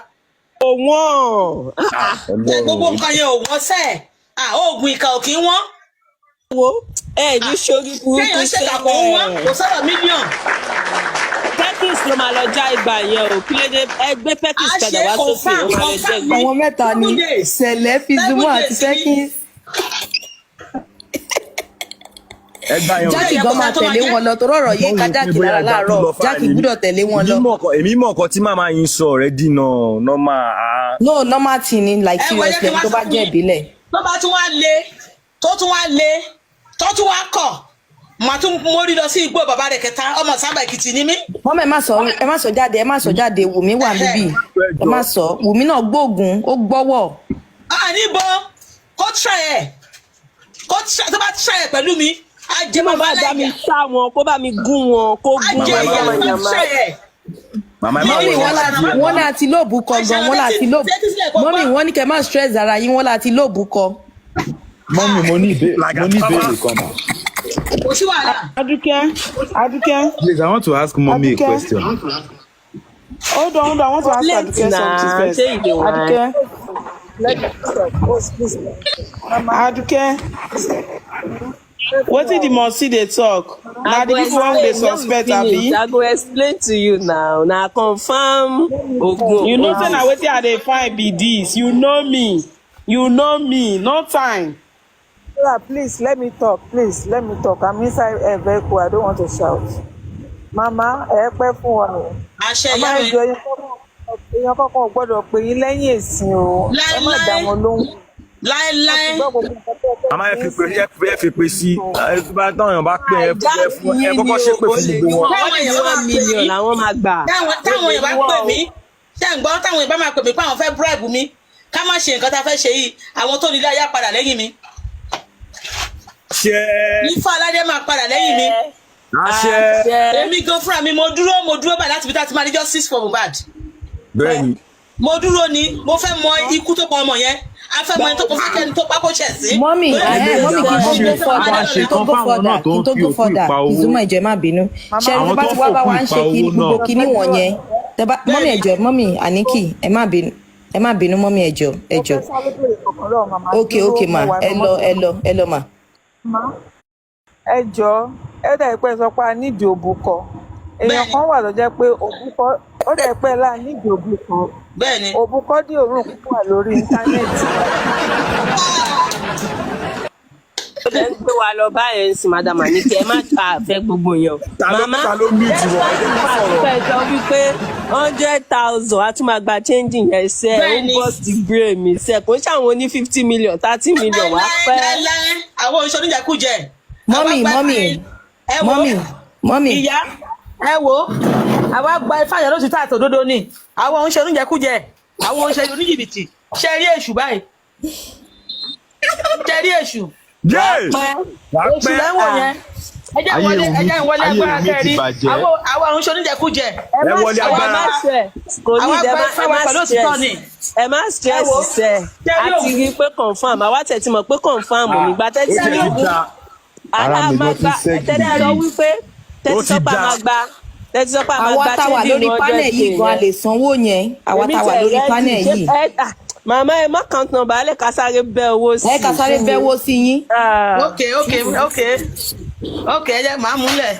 Òwọ́n. Ṣé gbogbo Ọlọ́run. nǹkan yẹn ò wọ́n sẹ́ẹ̀? Ah, oògùn ìkà ò kí ń wọ́n. Wo, ẹ ní sórí burúkú. Kéèyàn ṣèkà kò ń wọ́n, kò sọ̀rọ̀ mílíọ̀n. Perkins ló máa lọ já ìgbà yẹn o. Kí ló dé? Ẹ gbé Perkins A padà ṣe wá sókè, confam, ó máa lọ jẹ confam ìgbà. ní Àwọn mẹ́ta ni 7 days. Sẹ̀lẹ̀, Pizumọ 7 àti days ní. Perkins. Ẹgbà yẹn ò Jákì Bẹ́ẹ̀ gan kò máa sẹ́ni tó máa tẹ̀lé jẹ́. wọn lọ torí ọ̀rọ̀ yìí ká Wọ́n wò pé Jákì bóyá lára ẹgbà tó láàárọ̀. lọ fáà Jákì ni. gbúdọ̀ tẹ̀lé wọn Èmi lọ. mọ̀ nǹkan, èmi mọ̀ nǹkan tí màmá yín sọ already náà normal. Ah. No, normal thing ni, like Ẹ wọ, ẹ jẹ́ seriously, kí ẹni wọ́n tó sọ bá fún jẹ́ yín. ìbílẹ̀. Tó bá tún wá le, tó tún wá le, tó tún wá kọ̀, màá tún mórí lọ sí igbó bàbá rẹ̀ kẹta. Ọmọ sábà Èkìtì ni mí. Mọ́mọ́, ẹ má sọ, ẹ má sọ jáde, ẹ má sọ jáde. Wùmí wà níbí, ẹ má sọ. Wùmí náà gbóògùn, ó gbọ́wọ̀. Ah, níbo? Kó try ẹ̀, kó try. Tó bá try ẹ̀ pẹ̀lú mi, á jẹ Kí bàbá bá dá mi láyà. sá wọn, kó bá mi gún wọn, kó Á gún jẹ wọn ìyá tó bá yàmàyàmà. try ẹ̀. Màmá, ẹ má Mọ́mì, wọlé wọ́n láti díẹ̀. wọ́n láti lóòbù kọ gan, wọ́n láti lóòbù. Mọ́mì, wọ́n ní kẹ́ má stress ara yín, wọ́n láti lóòbù kọ. Mọ́mí, mo ní ìbéèrè kan mà. Kò sí wàhálà. Aduke, Aduke, Please, I want to ask mommy a Aduke. question. Hold on, hold on. I want to ask Late Aduke na something first. ṣé ìdè wọn. Aduke, Aduke, wetin the Monsi dey talk? I Na the go people wey we dey explain when we suspect, finish. abi? I go explain to you now. Na confirm ogun. You know say na wetin I dey find be this. You know me. You know me. No time. Sarah, please let me talk. Please let me talk. I'm inside a vehicle. I don't want to shout. Mama, ẹ pẹ́ fún wa o. Àṣẹ, Màmá, ìyá ẹ mi. jọ̀ọ́, èèyàn kọ́kọ́ ò gbọ́dọ̀ pè yín lẹ́yìn èsìn o. Ẹ má dá Láéláé. wọn lóhùn. Wọ́n ti Láéláé. gbọ́ gbogbo nǹkan tó fẹ́ Màmá, ẹ fi fi ń pé sìn. ẹ fi pé sí ẹ, tó bá táwọn èèyàn bá pè ẹ fún ẹ Yín kọ́kọ́ ni o, ṣépè fún olè gbogbo ní wọn. wọn. Táwọn Wọ́n ní èèyàn bá one máa pè million mí, làwọn máa gbà. táwọn Olè èèyàn bá ní pè wọn o. mí, ṣé ń gbọ́? Táwọn èèyàn bá máa pè mí pé àwọn fẹ́ bribe mi ká má ṣe nǹkan tá a fẹ́ ṣe yìí, àwọn tó nílé ayé á padà lẹ́yìn mi. Àṣẹ. Ifá aládé máa padà lẹ́yìn mi. Àṣẹ. Àṣẹ. Èmi gan fúnra mi, mo dúró, mo dúró báyìí láti fi tá a ti máa ní justice for Mohbad. Bẹ́ẹ̀ni. Mo dúró ni, mo fẹ́ mọ ikú tó pa ọmọ yẹn, a fẹ́ mọ ẹni tó kọ, fẹ́ kẹ́ni tó pa kó ṣẹ̀ sí. Mọ́mì, ẹ mọ́mì, kí n tó go further, kí n tó go further, kí n tó go further, Kìzúmọ̀, ìjọ, ẹ má bínú. Ṣe Àwọn tó bá tó ti wá bá fòkú wa ń ìpa ṣe kí owó gbogbo náà. kinní wọ̀nyẹn, tẹ bá mọ́mì, ẹjọ́, mọ́mì Àníkì, ẹ má bínú, ẹ má bínú, mọ́mì, ẹjọ́, Mo ẹjọ́. fẹ́ sáré béèrè kọ̀ọ̀kan lọ́wọ́ màmá. Ok. Dúró, Ok mo ma, wà ẹ ní lọ, mọ́tò. ẹ lọ, ẹ lọ mà. Màmá, ẹ jọ̀ọ́, ẹ dà pé ẹ sọ pé a nídìí òbúkọ. Èèyàn kan wà tó jẹ́ pé òbúkọ, ó dà pé ẹ láà nídìí òbúkọ. Bẹ́ẹ̀ni. Òbúkọ dí òórùn púpọ̀ wà lórí íńtánẹ́ẹ̀tì. Ó lẹ ń gbé wa lọ báyẹn sí, Madam Anike, ẹ má ta àfẹ́ gbogbo yẹn o. Ta ló Màmá, ta ló mute wọn? Ẹ jẹ́ kó sọ̀rọ̀. fẹ́ sọ wípé 100,000, a tún máa gba changing yẹn sẹ́, ó Bẹ́ẹ̀ni. burst brain mi sẹ́, kò ń ṣàwọn oní 50 million, 30 million wá pẹ́. Láéláé, àwọn oṣù oníjàkújẹ. Mọ́mì, Àwa gba mọ́mì, ẹ wo, mọ́mì, mọ́mì. Ìyá, ẹ wo, àwa gba ifá yẹn lóṣù tá àtòdodo ni. Àwọn oṣù oníjàkújẹ, àwọn oṣù oníjìbìtì. Ṣe rí èṣù báyìí? Ṣe rí èṣù? Yéè! Wàá Èṣù pẹ́. lẹ́ ń wò yẹn. Ẹ jẹ́ Ayé ìwọlé, ẹ Wùmí jẹ́ ìwọlé ayé agbára Wùmí ti kẹrin. bàjẹ́. Àwọn oṣù oníjàkújẹ. Ẹ Ẹ má wọlé ẹ má agbára. stress, kò ní Àwa ìdẹ gba má ifá ẹ wa má pẹ̀lú òtítọ́ stress ni. Ẹ má stress Ẹ wo, sẹ, ṣe a rí ti òun. rí i pé confirm, àwa tẹ̀ ti mọ̀ pé confirm nígbà tẹ́ Ó ti tiẹ̀ rí ti ògùn da. Ara mi gan ti aláàmàgbà ṣẹ́gi tẹ́tí sọ yìí. wípé Ó tẹ́tí ti sọ pé a da. máa gba, tẹ́tí sọ pé a máa Àwa gba tá wà changing lórí 100K panel yìí gan, a yẹn. lè sanwó yẹn. Àwa Èmi tá wà tẹ̀ lórí ready panel ṣé yìí, ẹ ah, màmá, ẹ má count number alẹ́, ká sáré bẹ́ owó sí ẹ ká sáré i. bẹ́wó sí yín. Ok, ẹ jẹ́ màá múlẹ̀.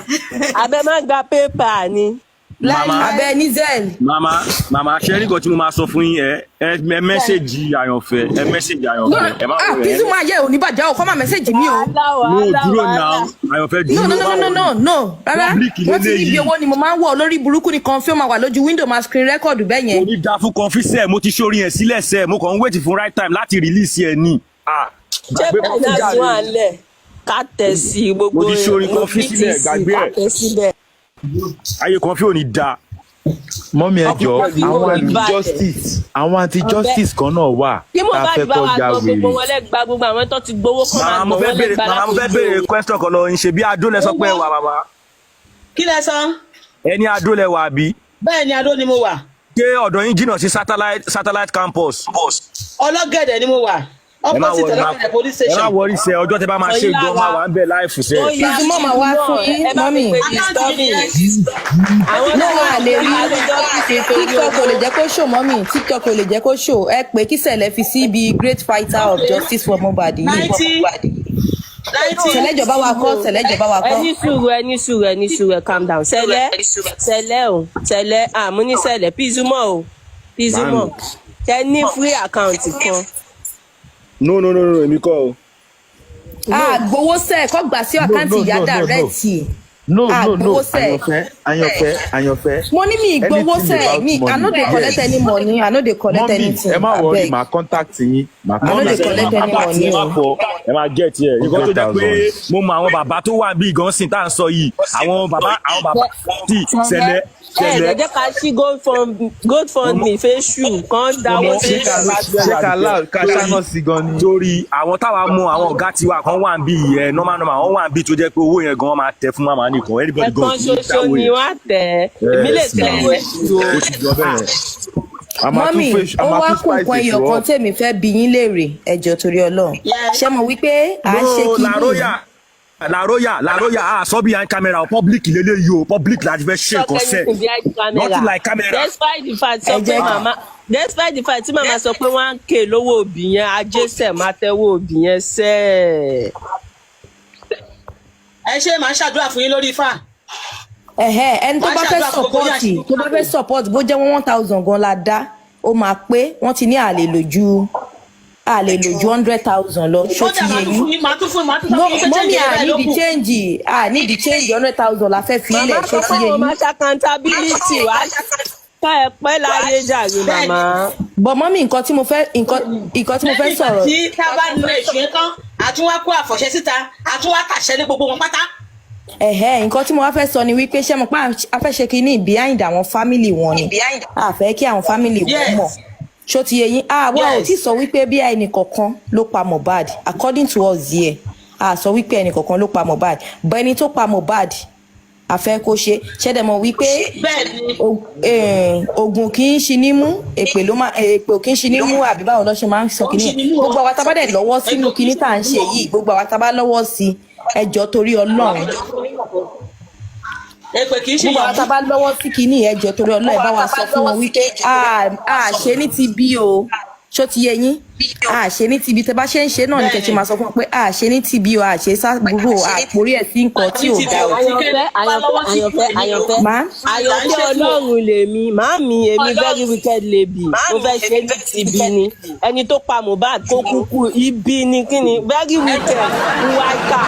Abẹ má gba pépà ni. Màmá, Abẹ ní zell. màmá, màmá, ṣe rí nǹkan tí mo máa sọ fún yín? Ẹ message Àyànfẹ́, ẹ message Àyànfẹ́, ẹ má Ah, wọlé ẹ. Pizuma yẹ ò ní bàjẹ́ o, kọ́ máa message mi o. Wàhálà, No, wàhálà, dúró wàhálà. náà, Àyànfẹ́, No, dúró, no, no, má no, no, wọlé. no, rárá. Public Wọ́n ti níbi leléyìí. owó ni mo máa ń wọ̀, lórí burúkú ni kan fí ó máa wà lójú window, máa screen record bẹ́ẹ̀ Kò yẹn. ní da fún kọfíṣẹ́, mo ti ṣorí yẹn sílẹ̀ sẹ́, mo kàn ń wait fún right time láti release ẹ ní. Ah, Ṣé gbàgbé kọfí Binance jàre. wà ńlẹ̀ ká tẹ̀ sí gbogbo Mo ti ṣorí kọfí sílẹ̀, BTC gbàgbé ká ẹ̀. tẹ̀ síbẹ̀. Ayé kọfí ò ní da. Mummy, ẹ jọ, Ọkùnrin àwọn ò anti balẹ̀. justice, àwọn anti Ọbẹ̀ justice kan náà wà kí tá a Mohbad fẹ́ bá kọ́ wa ya gbọ́ gbogbo wèrè. wọn lẹ́gba, gbogbo àwọn tó ti gbowó kọ́ máa Màmá, mo gbọ́ fẹ́ wọn béèrè, lẹ́gba màmá, mo fẹ́ látòjú béèrè o. question kan lọ ń ṣe bí Adó lẹ sọ pé ẹ wà, màmá. Kí lẹ sọ? Ẹni Adó lẹ wà bí? Bẹ́ẹ̀ ni, Adó ni mo wà. Ṣé ọ̀dọ̀ yín jìnnà sí satellite campus? Ọlọ́gẹ̀dẹ̀ ni mo wà, Ẹ má opposite worry, Ọlọ́gẹ̀dẹ̀ police ẹ má station. worry sẹ, ọjọ́ tẹ bá máa ṣe Ọ̀yá gan wa máa wà ń bẹ̀ láìfù sẹ. ó yá Ìzúmọ̀ máa wá fún yín, ẹ bá mi mummy. pé Àkáǹtì mi disturbing nìyẹn. àwọn No, tí wọn a lè rí àrí justice torí TikTok ò owó. lè jẹ́ kó show. Mummy, TikTok ò lè jẹ́ kó show. Ẹ pé kí Sẹ̀lẹ̀ fi sí ibi great fighter of justice for Mohbad yìí. 90 90. Sẹ̀lẹ̀ jọba wa kọ́, Sẹ̀lẹ̀ jọba wa Ẹ kọ́. ní sùúrù, ẹ ní sùúrù, ẹ ní sùúrù, ẹ calm down. Sẹlẹ, Sẹlẹ o, Sẹlẹ àmú ní Sẹlẹ Pizumọ o, Pizumọ. Màámi. Ṣe ní free account kan? No, no, no, no, èmi kọ́ o. A gbowó sẹ̀, kọ́ gbà sí No, àkáǹtì no, ìyá no, no, no, direct. No, A no, no. gbowó sẹ̀. Àyànfẹ́, Àyànfẹ́, Àyànfẹ́, Mo ní mi gbowó anything sẹ̀ about mi, I no money, dey collect yes. any money, I no dey collect Mummy, anything, ẹ má worry, abeg. màá contact yín, màá I no Mummy dey contact sẹ, collect ẹ any máa money ẹ má o. fọ, ẹ máa get ẹ nǹkan tó hundred jẹ́ pé thousand. mo mọ àwọn bàbá tó wà bí gan sìn tá à ń sọ yìí, àwọn bàbá tí Sẹlẹ, Sẹlẹ ẹ Sẹlẹ ẹ jẹ́ ká ṣí GoFundMe fésù kan mo dáwó mọ Ṣé sí ká bàbá. ṣé ká lá ká ṣáná sí gan ni? Torí àwọn táwa mọ, àwọn ọ̀gá tiwa kan wà ń bí ẹ, normal normal, wọ́n wà ń bí tó jẹ́ pé owó yẹn gan máa tẹ fún màmá nìkan, anybody gan Ẹ̀kan kì í ṣoṣo dáwó ni yẹn. wọ́n á tẹ̀ ẹ́, èmi lè Yes tẹ na, owó èṣù o. ó ti jọ bẹ́ẹ̀ yẹn. A máa tún Mummy, fẹ́ a ó máa wá tún kù spice nǹkan ẹyọ ètò kan up. tèmi fẹ́ bi yín léèrè, ẹjọ́ torí Ọlọ́run. Yes. Ṣé mo wí pé à ń ṣe No, kinní yìí? Laroya, Laroya, Laroya, ah, sọ behind camera o, public lélẹ́yìí o, public láti fẹ́ ṣe Talk nǹkan sẹ́, anything behind camera. nothing like camera. Despite the fact Ẹ sọ pé jẹ́ màmá, despite the fact tí màmá sọ pé 1K lówó òbí yẹn, ajé sẹ̀ máa tẹ́wọ́ òbí yẹn sẹ́ẹ̀. Ẹ ṣe, màá ṣàdúrà fún yín lórí ifá. Ẹ̀hẹ́, ẹni tó Màá bá fẹ́ ṣàdúrà fún gbogbo yín support, àti tó bá fẹ́ support, bó jẹ́ 1,000 gan la dá, ó máa pé. Wọ́n ti ní àlè lò ju 100,000 lọ. Ṣó Kódà ti màá yé tún yín? fún yín, màá tún sọ fún yín pé Mummy, change à rẹ̀ ló nídìí kù. change, à nídìí change, 100,000 la fẹ́ fi Màmá ilẹ̀. sọ Ṣó pé ti yé àwọn yín? máa ṣe accountability wá ká ẹ pẹ́ láyé jàre màmá. But mummy, nǹkan tí mo fẹ́ Lẹ́yìn ìgbà sọ̀rọ̀ tí tá a bá nu èṣù yẹn tán, àtúnwá kó àfọ̀ṣẹ síta, àtúnwá kàṣẹ ní gbogbo wọn pátá. Ẹ̀hẹ́, nǹkan tí mo wá fẹ́ sọ ni wípé, ṣé mo pa a fẹ́ ṣe kínní behind àwọn family wọn ni, a fẹ́ kí àwọn family wọn mọ̀. Ṣó ti yé yín? Àwa ò tí sọ wípé bí ẹnì kọ̀ọ̀kan ló pa Mohbad. According to us here, a sọ wípé ẹnì kọ̀ọ̀kan ló pa Mohbad, but ẹni tó pa Mohbad, a fẹ́ kó ṣe. Ṣẹ́dẹ̀ mọ̀ wípé oògùn kì í ṣi ní mú, èpè ló máa, èpè ò kì í ṣi ní mú, àbí báwo ló ṣe máa ń sọ kínní yẹn? Gbogbo àwa tá a bá dẹ̀ lọ́wọ́ sínú kínní tá à ń ṣe yìí, gbogbo àwa tá a bá lọ́wọ́ sí, ẹ jọ̀ọ́ torí Ọlọ́run. Èpè kì í ṣe Gbogbo àwọn tá a bá lọ́wọ́ sí kinní, ẹ jọ̀ọ́ torí Ọlọ́run, ẹ bá wa sọ fún wọn wípé a ṣe ní ti bí o. Ṣó ti yé yín? A ṣe ní ti bí. Tẹ bá ṣe ń ṣe náà ní kẹ̀ṣẹ̀ máa sọ fún wọn pé a ṣe ní ti bí o, a ṣe sábúrò, a pórí ẹ̀ sí nǹkan tí ò dá o. Àyànfẹ́, Àyànfẹ́, Àyànfẹ́, Àyànfẹ́. Má. Àyànfẹ́ Ọlọ́run lèmi, màámi, èmi very wicked lady, mo fẹ́ ṣe ní ti bí ni. Ẹni tó pa Mohbad kó kúkú ibi ni, kí ni very wicked, ìwà ìkà.